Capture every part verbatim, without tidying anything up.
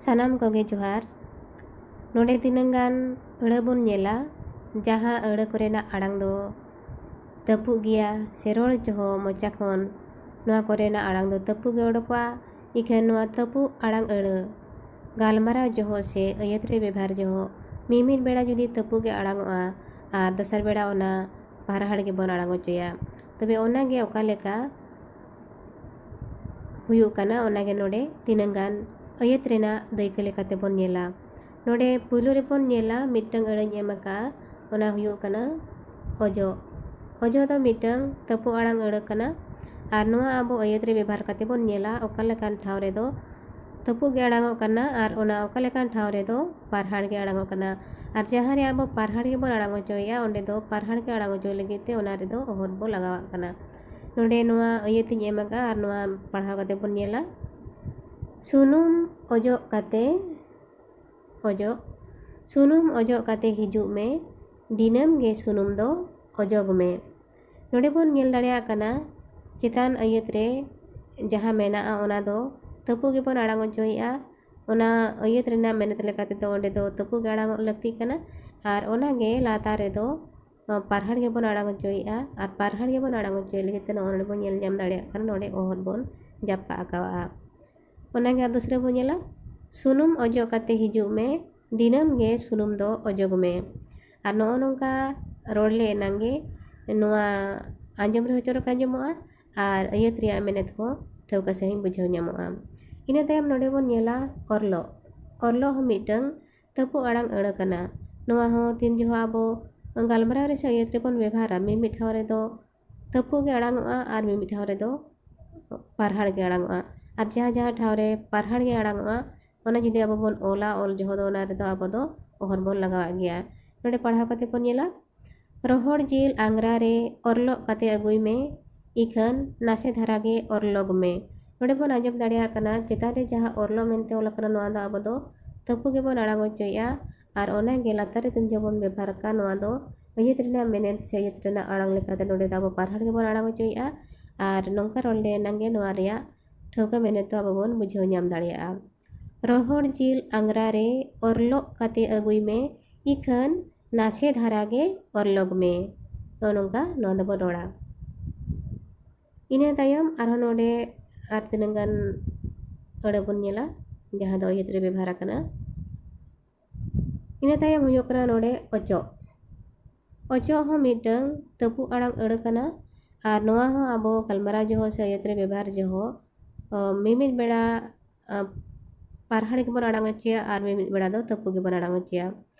ᱥᱟᱱᱟᱢ ᱠᱚᱜᱮ ᱡᱚᱦᱟᱨ᱾ ᱱᱚᱰᱮ ᱛᱤᱱᱟᱹᱝ ᱜᱟᱱ ᱟᱹᱲᱟᱹ ᱵᱚᱱ ᱧᱮᱞᱟ, ᱡᱟᱦᱟᱸ ᱟᱹᱲᱟᱹ ᱠᱚᱨᱮᱱᱟᱜ ᱟᱲᱟᱝ ᱫᱚ ᱛᱟᱹᱯᱩᱜ ᱜᱮᱭᱟ ᱥᱮ ᱨᱚᱲ ᱡᱚᱦᱚᱜ ᱢᱚᱪᱟ ᱠᱷᱚᱱ ᱱᱚᱣᱟ ᱠᱚᱨᱮᱱᱟᱜ ᱟᱲᱟᱝ ᱫᱚ ᱛᱟᱹᱯᱩᱜ ᱜᱮ ᱚᱰᱚᱠᱚᱜᱼᱟ᱾ ᱤᱠᱷᱟᱹᱱ ᱱᱚᱣᱟ ᱛᱟᱹᱯᱩᱜ ᱟᱲᱟᱝ ᱟᱹᱲᱟᱹ ᱜᱟᱞᱢᱟᱨᱟᱣ ᱡᱚᱦᱚᱜ ᱥᱮ ᱟᱹᱭᱟᱹᱛ ᱨᱮ ᱵᱮᱵᱷᱟᱨ ᱡᱚᱦᱚᱜ ᱢᱤᱢᱤᱫ ᱵᱮᱲᱟ ᱡᱩᱫᱤ ᱛᱟᱹᱯᱩᱜ ᱜᱮ ᱟᱲᱟᱝᱚᱜᱼᱟ ᱟᱨ ᱫᱚᱥᱟᱨ ᱵᱮᱲᱟ ᱚᱱᱟ ᱯᱟᱨᱦᱟᱲ ᱜᱮᱵᱚᱱ ᱟᱲᱟᱝ ᱚᱪᱚᱭᱟ᱾ ᱛᱚᱵᱮ ᱚᱱᱟᱜᱮ ᱚᱠᱟ ᱞᱮᱠᱟ ᱦᱩᱭᱩᱜ ᱠᱟᱱᱟ, ᱚᱱᱟᱜᱮ ᱱᱚᱰᱮ ᱛᱤᱱᱟᱹᱝ ᱜᱟᱱ ᱟᱹᱭᱟᱹᱛ ᱨᱮᱱᱟᱜ ᱫᱟᱹᱭᱠᱟᱹ ᱞᱮᱠᱟᱛᱮ ᱵᱚᱱ ᱧᱮᱞᱟ᱾ ᱱᱚᱰᱮ ᱯᱩᱭᱞᱩ ᱨᱮᱵᱚᱱ ᱧᱮᱞᱟ, ᱢᱤᱫᱴᱟᱝ ᱟᱹᱲᱟᱹᱧ ᱮᱢ ᱟᱠᱟᱫᱼᱟ, ᱚᱱᱟ ᱦᱩᱭᱩᱜ ᱠᱟᱱᱟ ᱚᱡᱚᱜ᱾ ᱚᱡᱚᱜ ᱫᱚ ᱢᱤᱫᱴᱟᱝ ᱛᱟᱹᱯᱩᱜ ᱟᱲᱟᱝ ᱟᱹᱲᱟᱹ ᱠᱟᱱᱟ ᱟᱨ ᱱᱚᱣᱟ ᱟᱵᱚ ᱟᱹᱭᱟᱹᱛ ᱨᱮ ᱵᱮᱵᱷᱟᱨ ᱠᱟᱛᱮ ᱵᱚᱱ ᱧᱮᱞᱟ ᱚᱠᱟ ᱞᱮᱠᱟᱱ ᱴᱷᱟᱶ ᱨᱮᱫᱚ ᱛᱟᱹᱯᱩᱜ ᱜᱮ ᱟᱲᱟᱝᱚᱜ ᱠᱟᱱᱟ ᱟᱨ ᱚᱱᱟ ᱚᱠᱟ ᱞᱮᱠᱟᱱ ᱴᱷᱟᱶ ᱨᱮᱫᱚ ᱯᱟᱨᱦᱟᱲ ᱜᱮ ᱟᱲᱟᱝᱚᱜ ᱠᱟᱱᱟ᱾ ᱟᱨ ᱡᱟᱦᱟᱸ ᱨᱮ ᱟᱵᱚ ᱯᱟᱨᱦᱟᱲ ᱜᱮᱵᱚᱱ ᱟᱲᱟᱝ ᱚᱪᱚᱭᱮᱫᱼᱟ, ᱚᱸᱰᱮ ᱫᱚ ᱯᱟᱨᱦᱟᱲ ᱜᱮ ᱟᱲᱟᱝ ᱚᱪᱚᱭ ᱞᱟᱹᱜᱤᱫ ᱛᱮ ᱚᱱᱟ ᱨᱮᱫᱚ ᱚᱦᱚᱫ ᱵᱚ ᱞᱟᱜᱟᱣᱟᱜ ᱠᱟᱱᱟ᱾ ᱱᱚᱰᱮ ᱱᱚᱣᱟ ᱟᱹᱭᱟᱹᱛᱤᱧ ᱮᱢ ᱟᱠᱟᱫᱼᱟ ᱟᱨ ᱱᱚᱣᱟ ᱯᱟᱲᱦᱟᱣ ᱠᱟᱛᱮ ᱵᱚᱱ ᱧᱮᱞᱟ᱾ ᱥᱩᱱᱩᱢ ᱚᱡᱚᱜ ᱠᱟᱛᱮ, ᱚᱡᱚᱜ, ᱥᱩᱱᱩᱢ ᱚᱡᱚᱜ ᱠᱟᱛᱮ ᱦᱤᱡᱩᱜ ᱢᱮ, ᱫᱤᱱᱟᱹᱢ ᱜᱮ ᱥᱩᱱᱩᱢ ᱫᱚ ᱚᱡᱚᱜᱽ ᱢᱮ᱾ ᱱᱚᱰᱮ ᱵᱚᱱ ᱧᱮᱞ ᱫᱟᱲᱮᱭᱟᱜ ᱠᱟᱱᱟ, ᱪᱮᱛᱟᱱ ᱟᱹᱭᱟᱹᱛ ᱨᱮ ᱡᱟᱦᱟᱸ ᱢᱮᱱᱟᱜᱼᱟ, ᱚᱱᱟ ᱫᱚ ᱛᱟᱹᱯᱩ ᱜᱮᱵᱚᱱ ᱟᱲᱟᱝ ᱚᱪᱚᱭᱮᱫᱼᱟ᱾ ᱚᱱᱟ ᱟᱹᱭᱟᱹᱛ ᱨᱮᱱᱟᱜ ᱢᱮᱱᱮᱛ ᱞᱮᱠᱟ ᱛᱮᱫᱚ ᱚᱸᱰᱮ ᱫᱚ ᱛᱟᱹᱯᱩ ᱜᱮ ᱟᱲᱟᱝᱚᱜ ᱞᱟᱹᱠᱛᱤᱜ ᱠᱟᱱᱟ᱾ ᱟᱨ ᱚᱱᱟᱜᱮ ᱞᱟᱛᱟᱨ ᱨᱮᱫᱚ ᱯᱟᱨᱦᱟᱲ ᱜᱮᱵᱚᱱ ᱟᱲᱟᱝ ᱚᱪᱚᱭᱮᱫᱼᱟ᱾ ᱟᱨ ᱯᱟᱨᱦᱟᱲ ᱜᱮᱵᱚᱱ ᱟᱲᱟᱝ ᱚᱪᱚᱭ ᱞᱟᱹᱜᱤᱫ ᱛᱮ ᱱᱚᱜᱼᱚᱭ ᱱᱚᱰᱮ ᱵᱚᱱ ᱧᱮᱞ ᱧᱟᱢ ᱫᱟᱲᱮᱭᱟᱜ ᱠᱟᱱᱟ, ᱱᱚᱰᱮ ᱚᱦᱚᱫ ᱵᱚᱱ ᱡᱟᱯᱟᱜ ᱟᱠᱟᱣᱟᱜᱼᱟ᱾ ᱚᱱᱟᱜᱮ ᱟᱨ ᱫᱚᱥᱨᱟ ᱵᱚᱱ ᱧᱮᱞᱟ, ᱥᱩᱱᱩᱢ ᱚᱡᱚᱜ ᱠᱟᱛᱮ ᱦᱤᱡᱩᱜ ᱢᱮ, ᱫᱤᱱᱟᱹᱢ ᱜᱮ ᱥᱩᱱᱩᱢ ᱫᱚ ᱚᱡᱚᱜᱽ ᱢᱮ᱾ ᱟᱨ ᱱᱚᱜᱼᱚ ᱱᱚᱝᱠᱟ ᱨᱚᱲ ᱞᱮ ᱮᱱᱟᱝ ᱜᱮ ᱱᱚᱣᱟ ᱟᱸᱡᱚᱢ ᱨᱮᱦᱚᱸ ᱪᱚᱨᱚᱠ ᱟᱸᱡᱚᱢᱚᱜᱼᱟ ᱟᱨ ᱟᱹᱭᱟᱹᱛ ᱨᱮᱭᱟᱜ ᱢᱮᱱᱮᱛ ᱦᱚᱸ ᱴᱷᱟᱹᱣᱠᱟᱹ ᱥᱟᱺᱦᱤᱡ ᱵᱩᱡᱷᱟᱹᱣ ᱧᱟᱢᱚᱜᱼᱟ᱾ ᱤᱱᱟᱹ ᱛᱟᱭᱚᱢ ᱱᱚᱰᱮ ᱵᱚᱱ ᱧᱮᱞᱟ ᱚᱨᱞᱚᱜ᱾ ᱚᱨᱞᱚᱜ ᱦᱚᱸ ᱢᱤᱫᱴᱟᱝ ᱛᱟᱹᱯᱩ ᱟᱲᱟᱝ ᱟᱹᱲᱟᱹ ᱠᱟᱱᱟ᱾ ᱱᱚᱣᱟ ᱦᱚᱸ ᱛᱤᱱ ᱡᱚᱦᱚᱜ ᱟᱵᱚ ᱜᱟᱞᱢᱟᱨᱟᱣ ᱨᱮ ᱥᱮ ᱟᱹᱭᱟᱹᱛ ᱨᱮᱵᱚᱱ ᱵᱮᱵᱷᱟᱨᱟ, ᱢᱤᱢᱤᱫ ᱴᱷᱟᱶ ᱨᱮᱫᱚ ᱛᱟᱹᱯᱩ ᱜᱮ ᱟᱲᱟᱝᱚᱜᱼᱟ ᱟᱨ ᱢᱤᱢᱤᱫ ᱴᱷᱟᱶ ᱨᱮᱫᱚ ᱯᱟᱨᱦᱟᱲ ᱜᱮ ᱟᱲᱟᱝᱚᱜᱼᱟ᱾ ᱟᱨ ᱡᱟᱦᱟᱸ ᱡᱟᱦᱟᱸ ᱴᱷᱟᱶ ᱨᱮ ᱯᱟᱨᱦᱟᱲ ᱜᱮ ᱟᱲᱟᱝᱚᱜᱼᱟ, ᱚᱱᱟ ᱡᱩᱫᱤ ᱟᱵᱚ ᱵᱚᱱ ᱚᱞᱟ, ᱚᱞ ᱡᱚᱦᱚᱜ ᱫᱚ ᱚᱱᱟ ᱨᱮᱫᱚ ᱟᱵᱚ ᱫᱚ ᱚᱦᱚᱨ ᱵᱚᱱ ᱞᱟᱜᱟᱣᱟᱜ ᱜᱮᱭᱟ᱾ ᱱᱚᱰᱮ ᱯᱟᱲᱦᱟᱣ ᱠᱟᱛᱮ ᱵᱚᱱ ᱧᱮᱞᱟ, ᱨᱚᱦᱚᱲ ᱡᱤᱞ ᱟᱝᱜᱽᱨᱟ ᱨᱮ ᱚᱨᱞᱚᱜ ᱠᱟᱛᱮ ᱟᱹᱜᱩᱭ ᱢᱮ, ᱤᱠᱷᱟᱹᱱ ᱱᱟᱥᱮ ᱫᱷᱟᱨᱟ ᱜᱮ ᱚᱨᱞᱚᱜᱽ ᱢᱮ᱾ ᱱᱚᱰᱮ ᱵᱚᱱ ᱟᱸᱡᱚᱢ ᱫᱟᱲᱮᱭᱟᱜ ᱠᱟᱱᱟ, ᱪᱮᱛᱟᱱ ᱨᱮ ᱡᱟᱦᱟᱸ ᱚᱨᱞᱚᱜ ᱢᱮᱱᱛᱮ ᱚᱞ ᱟᱠᱟᱱᱟ, ᱱᱚᱣᱟ ᱫᱚ ᱟᱵᱚ ᱫᱚ ᱛᱟᱹᱯᱩ ᱜᱮᱵᱚᱱ ᱟᱲᱟᱝ ᱚᱪᱚᱭᱮᱫᱼᱟ᱾ ᱟᱨ ᱚᱱᱟ ᱜᱮ ᱞᱟᱛᱟᱨ ᱨᱮ ᱛᱤᱱ ᱡᱚᱦᱚᱜ ᱵᱚᱱ ᱵᱮᱵᱷᱟᱨ ᱟᱠᱟᱫ, ᱱᱚᱣᱟ ᱫᱚ ᱟᱹᱭᱟᱹᱛ ᱨᱮᱱᱟᱜ ᱢᱮᱱᱮᱛ ᱥᱮ ᱟᱹᱭᱟᱹᱛ ᱨᱮᱱᱟᱜ ᱟᱲᱟᱝ ᱞᱮᱠᱟᱛᱮ ᱱᱚᱰᱮ ᱫᱚ ᱟᱵᱚ ᱯᱟᱨᱦᱟᱲ ᱜᱮᱵᱚᱱ ᱟᱲᱟᱝ ᱚᱪᱚᱭᱮᱫᱼᱟ᱾ ᱟᱨ ᱱᱚᱝᱠᱟ ᱨᱚᱲ ᱞᱮ ᱮᱱᱟᱝ ᱜᱮ ᱱᱚᱣᱟ ᱨᱮᱭᱟᱜ ᱴᱷᱟᱹᱣᱠᱟᱹ ᱢᱮᱱᱮᱛ ᱫᱚ ᱟᱵᱚ ᱵᱚᱱ ᱵᱩᱡᱷᱟᱹᱣ ᱧᱟᱢ ᱫᱟᱲᱮᱭᱟᱜᱼᱟ᱾ ᱨᱚᱦᱚᱲ ᱡᱤᱞ ᱟᱝᱜᱽᱨᱟ ᱨᱮ ᱚᱨᱞᱚᱜ ᱠᱟᱛᱮ ᱟᱹᱜᱩᱭ ᱢᱮ, ᱤᱠᱷᱟᱹᱱ ᱱᱟᱥᱮ ᱫᱷᱟᱨᱟ ᱜᱮ ᱚᱨᱞᱚᱜᱽ ᱢᱮ᱾ ᱱᱚᱜᱼᱚ ᱱᱚᱝᱠᱟ ᱱᱚᱣᱟ ᱫᱚᱵᱚ ᱨᱚᱲᱟ᱾ ᱤᱱᱟᱹ ᱛᱟᱭᱚᱢ ᱟᱨᱦᱚᱸ ᱱᱚᱰᱮ ᱟᱨ ᱛᱤᱱᱟᱹᱝ ᱜᱟᱱ ᱟᱹᱲᱟᱹ ᱵᱚᱱ ᱧᱮᱞᱟ, ᱡᱟᱦᱟᱸ ᱫᱚ ᱟᱹᱭᱟᱹᱛ ᱨᱮ ᱵᱮᱵᱷᱟᱨ ᱟᱠᱟᱱᱟ᱾ ᱤᱱᱟᱹ ᱛᱟᱭᱚᱢ ᱦᱩᱭᱩᱜ ᱠᱟᱱᱟ ᱱᱚᱰᱮ ᱚᱪᱚᱜ᱾ ᱚᱪᱚᱜ ᱦᱚᱸ ᱢᱤᱫᱴᱟᱝ ᱛᱟᱹᱯᱩᱜ ᱟᱲᱟᱝ ᱟᱹᱲᱟᱹ ᱠᱟᱱᱟ, ᱟᱨ ᱱᱚᱣᱟ ᱦᱚᱸ ᱟᱵᱚ ᱜᱟᱞᱢᱟᱨᱟᱣ ᱡᱚᱦᱚᱜ ᱥᱮ ᱟᱹᱭᱟᱹᱛ ᱨᱮ ᱵᱮᱵᱷᱟᱨ ᱡᱚᱦᱚᱜ, ᱚ, ᱢᱤᱢᱤᱫ ᱵᱮᱲᱟ, ᱟ, ᱯᱟᱨᱦᱟᱲ ᱜᱮᱵᱚᱱ ᱟᱲᱟᱝ ᱦᱚᱪᱚᱭᱟ ᱟᱨ ᱢᱤᱢᱤᱫ ᱵᱮᱲᱟ ᱫᱚ ᱛᱟᱹᱯᱩᱜ ᱜᱮᱵᱚᱱ ᱟᱲᱟᱝ ᱦᱚᱪᱚᱭᱟ᱾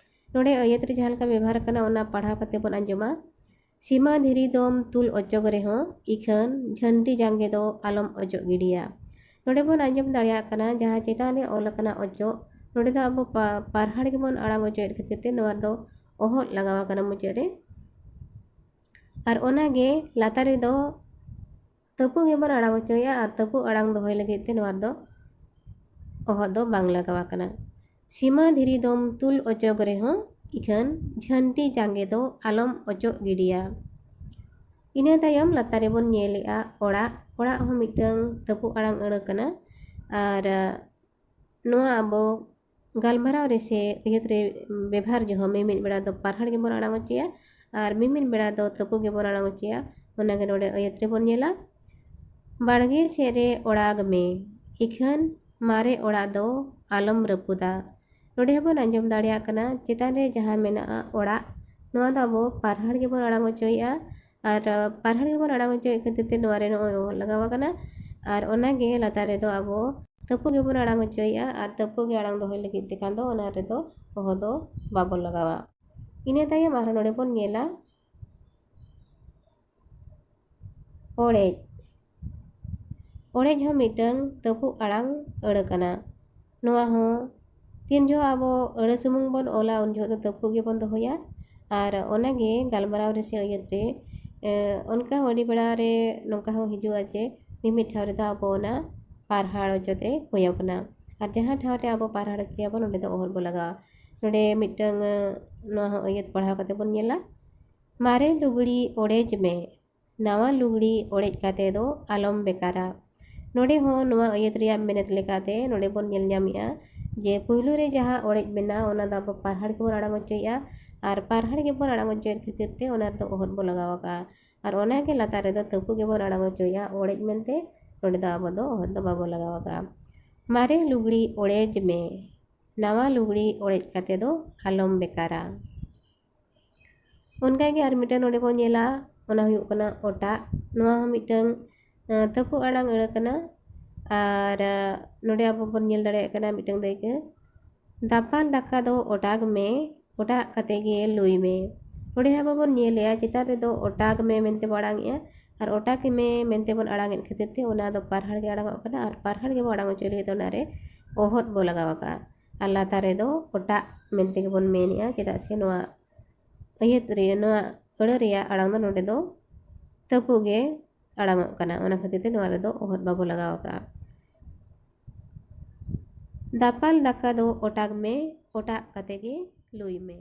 ᱱᱚᱰᱮ ᱟᱹᱭᱟᱹᱛ ᱨᱮ ᱡᱟᱦᱟᱸ ᱞᱮᱠᱟ ᱵᱮᱵᱷᱟᱨ ᱟᱠᱟᱱᱟ, ᱚᱱᱟ ᱯᱟᱲᱦᱟᱣ ᱠᱟᱛᱮ ᱵᱚᱱ ᱟᱸᱡᱚᱢᱟ᱾ ᱥᱤᱢᱟᱹ ᱫᱷᱤᱨᱤ ᱫᱚᱢ ᱛᱩᱞ ᱚᱪᱚᱜᱽ ᱨᱮᱦᱚᱸ, ᱤᱠᱷᱟᱹᱱ ᱡᱷᱟᱹᱱᱴᱤ ᱡᱟᱸᱜᱮ ᱫᱚ ᱟᱞᱚᱢ ᱚᱪᱚᱜ ᱜᱤᱰᱤᱭᱟ᱾ ᱱᱚᱰᱮ ᱵᱚᱱ ᱟᱸᱡᱚᱢ ᱫᱟᱲᱮᱭᱟᱜ ᱠᱟᱱᱟ, ᱡᱟᱦᱟᱸ ᱪᱮᱛᱟᱱ ᱨᱮ ᱚᱞ ᱟᱠᱟᱱᱟ ᱚᱪᱚᱜ, ᱱᱚᱰᱮ ᱫᱚ ᱟᱵᱚ ᱯᱟ-, ᱯᱟᱨᱦᱟᱲ ᱜᱮᱵᱚᱱ ᱟᱲᱟᱝ ᱚᱪᱚᱭᱮᱫ ᱠᱷᱟᱹᱛᱤᱨ ᱛᱮ ᱱᱚᱣᱟ ᱨᱮᱫᱚ ᱚᱦᱚᱫ ᱞᱟᱜᱟᱣ ᱟᱠᱟᱱᱟ ᱢᱩᱪᱟᱹᱫ ᱨᱮ᱾ ᱟᱨ ᱚᱱᱟᱜᱮ ᱞᱟᱛᱟᱨ ᱨᱮᱫᱚ ᱛᱟᱹᱯᱩᱜ ᱜᱮᱵᱚᱱ ᱟᱲᱟᱝ ᱚᱪᱚᱭᱟ, ᱟᱨ ᱛᱟᱹᱯᱩᱜ ᱟᱲᱟᱝ ᱫᱚᱦᱚᱭ ᱞᱟᱹᱜᱤᱫ ᱛᱮ ᱱᱚᱣᱟ ᱨᱮᱫᱚ ᱚᱦᱚᱫ ᱫᱚ ᱵᱟᱝ ᱞᱟᱜᱟᱣ ᱟᱠᱟᱱᱟ᱾ ᱥᱤᱢᱟᱹ ᱫᱷᱤᱨᱤ ᱫᱚᱢ ᱛᱩᱞ ᱚᱪᱚᱜᱽ ᱨᱮᱦᱚᱸ, ᱤᱠᱷᱟᱹᱱ ᱡᱷᱟᱹᱱᱴᱤ ᱡᱟᱸᱜᱮ ᱫᱚ ᱟᱞᱚᱢ ᱚᱪᱚᱜ ᱜᱤᱰᱤᱭᱟ᱾ ᱤᱱᱟᱹ ᱛᱟᱭᱚᱢ ᱞᱟᱛᱟᱨ ᱨᱮᱵᱚᱱ ᱧᱮᱞᱮᱜᱼᱟ ᱚᱲᱟᱜ᱾ ᱚᱲᱟᱜ ᱦᱚᱸ ᱢᱤᱫᱴᱟᱝ ᱛᱟᱹᱯᱩᱜ ᱟᱲᱟᱝ ᱟᱹᱲᱟᱹ ᱠᱟᱱᱟ, ᱟᱨ, ᱟ, ᱱᱚᱣᱟ ᱟᱵᱚ ᱜᱟᱞᱢᱟᱨᱟᱣ ᱨᱮ ᱥᱮ ᱟᱹᱭᱟᱹᱛ ᱨᱮ ᱵᱮᱵᱷᱟᱨ ᱡᱚᱦᱚᱜ ᱢᱤᱢᱤᱫ ᱵᱮᱲᱟ ᱫᱚ ᱯᱟᱨᱦᱟᱲ ᱜᱮᱵᱚᱱ ᱟᱲᱟᱝ ᱦᱚᱪᱚᱭᱟ ᱟᱨ ᱢᱤᱢᱤᱫ ᱵᱮᱲᱟ ᱫᱚ ᱛᱟᱹᱯᱩᱜ ᱜᱮᱵᱚᱱ ᱟᱲᱟᱝ ᱦᱚᱪᱚᱭᱟ᱾ ᱚᱱᱟᱜᱮ ᱱᱚᱰᱮ ᱟᱹᱭᱟᱹᱛ ᱨᱮᱵᱚᱱ ᱧᱮᱞᱟ, ᱵᱟᱲᱜᱮ ᱥᱮᱫ ᱨᱮ ᱚᱲᱟᱜᱽ ᱢᱮ, ᱤᱠᱷᱟᱹᱱ ᱢᱟᱨᱮ ᱚᱲᱟᱜ ᱫᱚ ᱟᱞᱚᱢ ᱨᱟᱹᱯᱩᱫᱟ᱾ ᱱᱚᱰᱮ ᱦᱚᱸᱵᱚᱱ ᱟᱸᱡᱚᱢ ᱫᱟᱲᱮᱭᱟᱜ ᱠᱟᱱᱟ, ᱪᱮᱛᱟᱱ ᱨᱮ ᱡᱟᱦᱟᱸ ᱢᱮᱱᱟᱜᱼᱟ ᱚᱲᱟᱜ, ᱱᱚᱣᱟ ᱫᱚ ᱟᱵᱚ ᱯᱟᱨᱦᱟᱲ ᱜᱮᱵᱚᱱ ᱟᱲᱟᱝ ᱦᱚᱪᱚᱭᱮᱫᱼᱟ᱾ ᱟᱨ, ᱟ, ᱯᱟᱨᱦᱟᱲ ᱜᱮᱵᱚᱱ ᱟᱲᱟᱝ ᱦᱚᱪᱚᱭᱮᱫ ᱠᱷᱟᱹᱛᱤᱨ ᱛᱮ ᱱᱚᱣᱟ ᱨᱮ ᱱᱚᱜᱼᱚᱭ ᱚᱦᱚᱫ ᱞᱟᱜᱟᱣ ᱟᱠᱟᱱᱟ᱾ ᱟᱨ ᱚᱱᱟᱜᱮ ᱞᱟᱛᱟᱨ ᱨᱮᱫᱚ ᱟᱵᱚ ᱛᱟᱹᱯᱩᱜ ᱜᱮᱵᱚᱱ ᱟᱲᱟᱝ ᱦᱚᱪᱚᱭᱮᱫᱼᱟ, ᱟᱨ ᱛᱟᱹᱯᱩᱜ ᱜᱮ ᱟᱲᱟᱝ ᱫᱚᱦᱚᱭ ᱞᱟᱹᱜᱤᱫ ᱛᱮ ᱠᱷᱟᱱ ᱫᱚ ᱚᱱᱟ ᱨᱮᱫᱚ ᱚᱦᱚᱫ ᱫᱚ ᱵᱟᱵᱚᱱ ᱞᱟᱜᱟᱣᱟ᱾ ᱤᱱᱟᱹ ᱛᱟᱭᱚᱢ ᱟᱨᱦᱚᱸ ᱱᱚᱰᱮ ᱵᱚᱱ ᱧᱮᱞᱟ ᱚᱲᱮᱡ᱾ ᱚᱲᱮᱡ ᱦᱚᱸ ᱢᱤᱫᱴᱟᱝ ᱛᱟᱹᱯᱩᱜ ᱟᱲᱟᱝ ᱟᱹᱲᱟᱹ ᱠᱟᱱᱟ᱾ ᱱᱚᱣᱟ ᱦᱚᱸ ᱛᱤᱱ ᱡᱚᱦᱚᱜ ᱟᱵᱚ ᱟᱹᱲᱟᱹ ᱥᱩᱢᱩᱝ ᱵᱚᱱ ᱚᱞᱟ, ᱩᱱ ᱡᱚᱦᱚᱜ ᱫᱚ ᱛᱟᱹᱯᱩᱜ ᱜᱮᱵᱚᱱ ᱫᱚᱦᱚᱭᱟ᱾ ᱟᱨ ᱚᱱᱟᱜᱮ ᱜᱟᱞᱢᱟᱨᱟᱣ ᱨᱮ ᱥᱮ ᱟᱹᱭᱟᱹᱛ ᱨᱮ, ᱮ, ᱚᱱᱠᱟ ᱦᱚᱸ ᱟᱹᱰᱤ ᱵᱮᱲᱟ ᱨᱮ ᱱᱚᱝᱠᱟ ᱦᱚᱸ ᱦᱤᱡᱩᱜᱼᱟ ᱡᱮ ᱢᱤᱢᱤᱫ ᱴᱷᱟᱶ ᱨᱮᱫᱚ ᱟᱵᱚ ᱚᱱᱟ ᱯᱟᱨᱦᱟᱲ ᱚᱪᱚ ᱛᱮ ᱦᱩᱭ ᱟᱵᱚᱱᱟ᱾ ᱟᱨ ᱡᱟᱦᱟᱸ ᱴᱷᱟᱶ ᱨᱮ ᱟᱵᱚ ᱯᱟᱨᱦᱟᱲ ᱚᱪᱚᱭᱟᱵᱚᱱ, ᱚᱸᱰᱮ ᱫᱚ ᱚᱦᱚᱫ ᱵᱚ ᱞᱟᱜᱟᱣᱟ᱾ ᱱᱚᱰᱮ ᱢᱤᱫᱴᱟᱝ, ᱮ, ᱱᱚᱣᱟ ᱦᱚᱸ ᱟᱹᱭᱟᱹᱛ ᱯᱟᱲᱦᱟᱣ ᱠᱟᱛᱮ ᱵᱚᱱ ᱧᱮᱞᱟ᱾ ᱢᱟᱨᱮ ᱞᱩᱜᱽᱲᱤ ᱚᱲᱮᱡ ᱢᱮ, ᱱᱟᱣᱟ ᱞᱩᱜᱽᱲᱤ ᱚᱲᱮᱡ ᱠᱟᱛᱮ ᱫᱚ ᱟᱞᱚᱢ ᱵᱮᱠᱟᱨᱟ᱾ ᱱᱚᱰᱮ ᱦᱚᱸ ᱱᱚᱣᱟ ᱟᱹᱭᱟᱹᱛ ᱨᱮᱭᱟᱜ ᱢᱮᱱᱮᱛ ᱞᱮᱠᱟᱛᱮ ᱱᱚᱰᱮ ᱵᱚᱱ ᱧᱮᱞ ᱧᱟᱢᱮᱜᱼᱟ ᱡᱮ ᱯᱩᱭᱞᱩ ᱨᱮ ᱡᱟᱦᱟᱸ ᱚᱲᱮᱡ ᱢᱮᱱᱟᱜᱼᱟ, ᱚᱱᱟ ᱫᱚ ᱟᱵᱚ ᱯᱟᱨᱦᱟᱲ ᱜᱮᱵᱚᱱ ᱟᱲᱟᱝ ᱚᱪᱚᱭᱮᱜᱼᱟ, ᱟᱨ ᱯᱟᱨᱦᱟᱲ ᱜᱮᱵᱚᱱ ᱟᱲᱟᱝ ᱚᱪᱚᱭᱮᱫ ᱠᱷᱟᱹᱛᱤᱨ ᱛᱮ ᱚᱱᱟ ᱨᱮᱫᱚ ᱚᱦᱚᱫ ᱵᱚ ᱞᱟᱜᱟᱣ ᱟᱠᱟᱜᱼᱟ᱾ ᱟᱨ ᱚᱱᱟᱜᱮ ᱞᱟᱛᱟᱨ ᱨᱮᱫᱚ ᱛᱟᱹᱯᱩ ᱜᱮᱵᱚᱱ ᱟᱲᱟᱝ ᱚᱪᱚᱭᱮᱜᱼᱟ ᱚᱲᱮᱡ ᱢᱮᱱᱛᱮ, ᱱᱚᱰᱮ ᱫᱚ ᱟᱵᱚ ᱫᱚ ᱚᱦᱚᱫ ᱫᱚ ᱵᱟᱵᱚ ᱞᱟᱜᱟᱣ ᱟᱠᱟᱜᱼᱟ᱾ ᱢᱟᱨᱮ ᱞᱩᱜᱽᱲᱤ ᱚᱲᱮᱡ ᱢᱮ, ᱱᱟᱣᱟ ᱞᱩᱜᱽᱲᱤ ᱚᱲᱮᱡ ᱠᱟᱛᱮ ᱫᱚ ᱟᱞᱚᱢ ᱵᱮᱠᱟᱨᱟ᱾ ᱚᱱᱠᱟᱜᱮ ᱟᱨ ᱢᱤᱫᱴᱟᱝ ᱱᱚᱰᱮ ᱵᱚᱱ ᱧᱮᱞᱟ, ᱚᱱᱟ ᱦᱩᱭᱩᱜ ᱠᱟᱱᱟ ᱚᱴᱟᱜ᱾ ᱱᱚᱣᱟ ᱦᱚᱸ ᱢᱤᱫᱴᱟᱝ, ᱟᱸ, ᱛᱟᱹᱯᱩ ᱟᱲᱟᱝ ᱟᱹᱲᱟᱹ ᱠᱟᱱᱟ᱾ ᱟᱨ, ᱟᱸ, ᱱᱚᱰᱮ ᱟᱵᱚ ᱵᱚᱱ ᱧᱮᱞ ᱫᱟᱲᱮᱭᱟᱜ ᱠᱟᱱᱟ ᱢᱤᱫᱴᱟᱝ ᱫᱟᱹᱭᱠᱟᱹ, ᱫᱟᱯᱟᱞ ᱫᱟᱠᱟ ᱫᱚ ᱚᱴᱟᱜᱽ ᱢᱮ, ᱚᱴᱟᱜ ᱠᱟᱛᱮ ᱜᱮ ᱞᱩᱭ ᱢᱮ᱾ ᱱᱚᱰᱮ ᱟᱵᱚ ᱵᱚᱱ ᱧᱮᱞᱮᱜᱼᱟ, ᱪᱮᱛᱟᱱ ᱨᱮᱫᱚ ᱚᱴᱟᱜᱽ ᱢᱮ ᱢᱮᱱᱛᱮ ᱵᱚ ᱟᱲᱟᱝᱮᱜᱼᱟ, ᱟᱨ ᱚᱴᱟᱜᱽ ᱢᱮ ᱢᱮᱱᱛᱮ ᱵᱚᱱ ᱟᱲᱟᱝᱮᱫ ᱠᱷᱟᱹᱛᱤᱨ ᱛᱮ ᱚᱱᱟ ᱫᱚ ᱯᱟᱨᱦᱟᱲ ᱜᱮ ᱟᱲᱟᱝᱚᱜ ᱠᱟᱱᱟ, ᱟᱨ ᱯᱟᱨᱦᱟᱲ ᱜᱮᱵᱚ ᱟᱲᱟᱝ ᱦᱚᱪᱚᱭ ᱞᱟᱹᱜᱤᱫ ᱛᱮ ᱚᱱᱟᱨᱮ ᱚᱦᱚᱫ ᱵᱚ ᱞᱟᱜᱟᱣ ᱟᱠᱟᱜᱼᱟ᱾ ᱟᱨ ᱞᱟᱛᱟᱨ ᱨᱮᱫᱚ ᱚᱴᱟᱜ ᱢᱮᱱᱛᱮ ᱜᱮᱵᱚᱱ ᱢᱮᱱᱮᱜᱼᱟ, ᱪᱮᱫᱟᱜ ᱥᱮ ᱱᱚᱣᱟ ᱟᱹᱭᱟᱹᱛ ᱨᱮ, ᱱᱚᱣᱟ ᱟᱹᱲᱟᱹ ᱨᱮᱭᱟᱜ ᱟᱲᱟᱝ ᱫᱚ ᱱᱚᱰᱮ ᱫᱚ ᱛᱟᱹᱯᱩ ᱜᱮ ᱟᱲᱟᱝᱚᱜ ᱠᱟᱱᱟ, ᱚᱱᱟ ᱠᱷᱟᱹᱛᱤᱨ ᱛᱮ ᱱᱚᱣᱟ ᱨᱮᱫᱚ ᱚᱦᱚᱫ ᱵᱟᱵᱚ ᱞᱟᱜᱟᱣ ᱟᱠᱟᱜᱼᱟ᱾ ᱫᱟᱯᱟᱞ ᱫᱟᱠᱟ ᱫᱚ ᱚᱴᱟᱜᱽ ᱢᱮ, ᱚᱴᱟᱜ ᱠᱟᱛᱮ ᱜᱮ ᱞᱩᱭ ᱢᱮ᱾